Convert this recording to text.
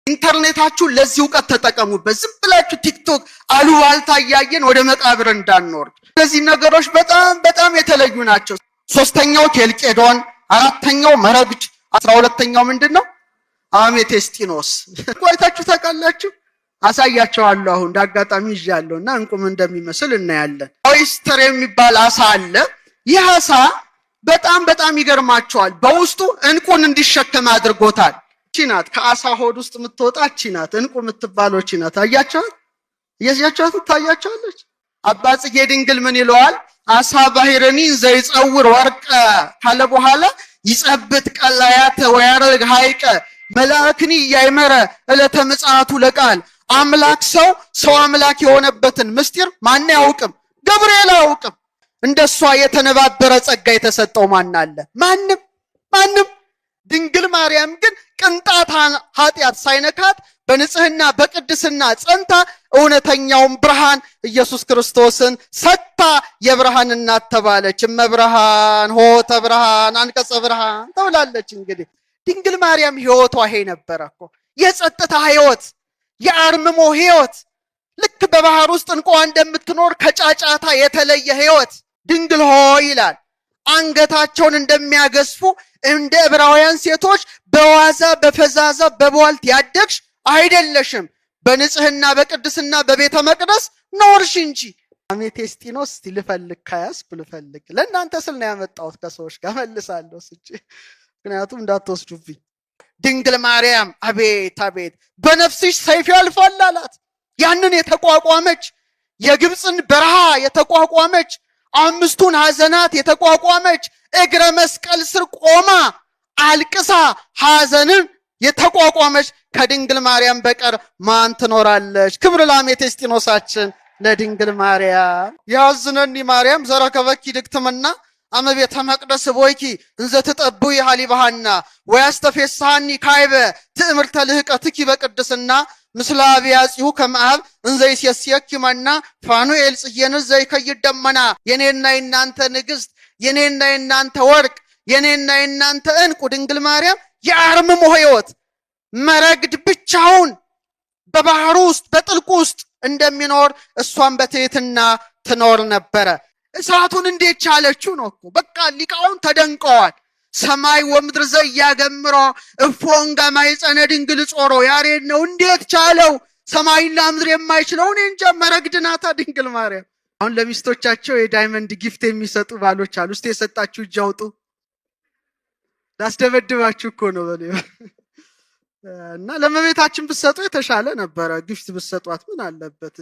ኢንተርኔታችሁን ለዚህ እውቀት ተጠቀሙበት። ዝም ብላችሁ ቲክቶክ አሉባልታ እያየን ወደ መቃብር እንዳንወርድ። እነዚህ ነገሮች በጣም በጣም የተለዩ ናቸው። ሶስተኛው ኬልቄዶን፣ አራተኛው መረግድ፣ 12ኛው ምንድን ነው? አሜቴስጢኖስ። አይታችሁ ታውቃላችሁ? አሳያቸዋለሁ። አሁን እንዳጋጣሚ ይዣለሁ እና እንቁም እንደሚመስል እናያለን። Oyster የሚባል አሳ አለ። ይህ አሳ በጣም በጣም ይገርማቸዋል። በውስጡ እንቁን እንዲሸከም አድርጎታል። እቺ ናት ከአሳ ሆድ ውስጥ የምትወጣ እቺ ናት እንቁ የምትባለው እቺ ናት። አያቸዋት፣ እያያቸዋት ታያቸዋለች። አባ ጽጌ ድንግል ምን ይለዋል? አሳ ባሕርኒ ዘይጸውር ወርቀ ካለ በኋላ ይጸብጥ ቀላያተ ወያረግ ሐይቀ መልአክኒ እያይመረ ዕለተ ምጽአቱ ለቃል። አምላክ ሰው፣ ሰው አምላክ የሆነበትን ምስጢር ማን አያውቅም? ገብርኤል አያውቅም። እንደሷ የተነባበረ ጸጋ የተሰጠው ማን አለ? ማንም ማንም። ድንግል ማርያም ግን ቅንጣት ኃጢአት ሳይነካት በንጽህና በቅድስና ጸንታ እውነተኛውን ብርሃን ኢየሱስ ክርስቶስን ሰጥታ የብርሃን እናት ተባለች። እመብርሃን፣ ሆተ ብርሃን፣ አንቀጸ ብርሃን ተብላለች። እንግዲህ ድንግል ማርያም ሕይወቷ ይሄ ነበረ እኮ፣ የጸጥታ ሕይወት፣ የአርምሞ ሕይወት፣ ልክ በባህር ውስጥ እንቋ እንደምትኖር ከጫጫታ የተለየ ሕይወት። ድንግል ሆይ ይላል፣ አንገታቸውን እንደሚያገዝፉ እንደ ዕብራውያን ሴቶች በዋዛ በፈዛዛ በቧልት ያደግሽ አይደለሽም፣ በንጽህና በቅድስና በቤተ መቅደስ ኖርሽ እንጂ። አሜቴስጢኖስ ልፈልግ ካያስኩ ልፈልግ፣ ለእናንተ ስል ነው ያመጣሁት። ከሰዎች ጋር መልሳለሁ ስጭ፣ ምክንያቱም እንዳትወስዱብኝ። ድንግል ማርያም አቤት አቤት፣ በነፍስሽ ሰይፍ ያልፋል አላት። ያንን የተቋቋመች፣ የግብፅን በረሃ የተቋቋመች፣ አምስቱን ሐዘናት የተቋቋመች፣ እግረ መስቀል ስር ቆማ አልቅሳ ሐዘንን የተቋቋመች ከድንግል ማርያም በቀር ማን ትኖራለች? ክብር ለአሜቴስጢኖሳችን ለድንግል ማርያም። ያዝነኒ ማርያም ዘረከበኪ ድግትምና አመ ቤተ መቅደስ ቦይኪ እንዘ ትጠብዊ ሀሊባሃና ወያስተፌስሃኒ ካይበ ትእምርተ ልህቀትኪ በቅድስና ምስለ አብያጺሁ ከመአብ እንዘ ይሴስየኪ መና ፋኑኤል ጽየን ዘይከይድ ደመና። የኔና የናንተ ንግስት፣ የኔና የናንተ ወርቅ፣ የኔና የናንተ እንቁ ድንግል ማርያም የአርምሞ ሕይወት፣ መረግድ ብቻውን በባህሩ ውስጥ በጥልቁ ውስጥ እንደሚኖር እሷን በትህትና ትኖር ነበረ። እሳቱን እንዴት ቻለችው ነው እኮ። በቃ ሊቃውን ተደንቀዋል። ሰማይ ወምድር ዘያገምሮ እፎንጋ ማኅፀነ ድንግል ጾሮ። ያሬድ ነው። እንዴት ቻለው? ሰማይና ምድር የማይችለው፣ እኔ እንጃ። መረግድ ናታ ድንግል ማርያም። አሁን ለሚስቶቻቸው የ diamond gift የሚሰጡ ባሎች አሉ። እስቲ የሰጣችሁ እጅ አውጡ። ላስደበድባችሁ እኮ ነው። በኔ እና ለእመቤታችን ብትሰጡ የተሻለ ነበረ። Gift ብትሰጧት ምን አለበት?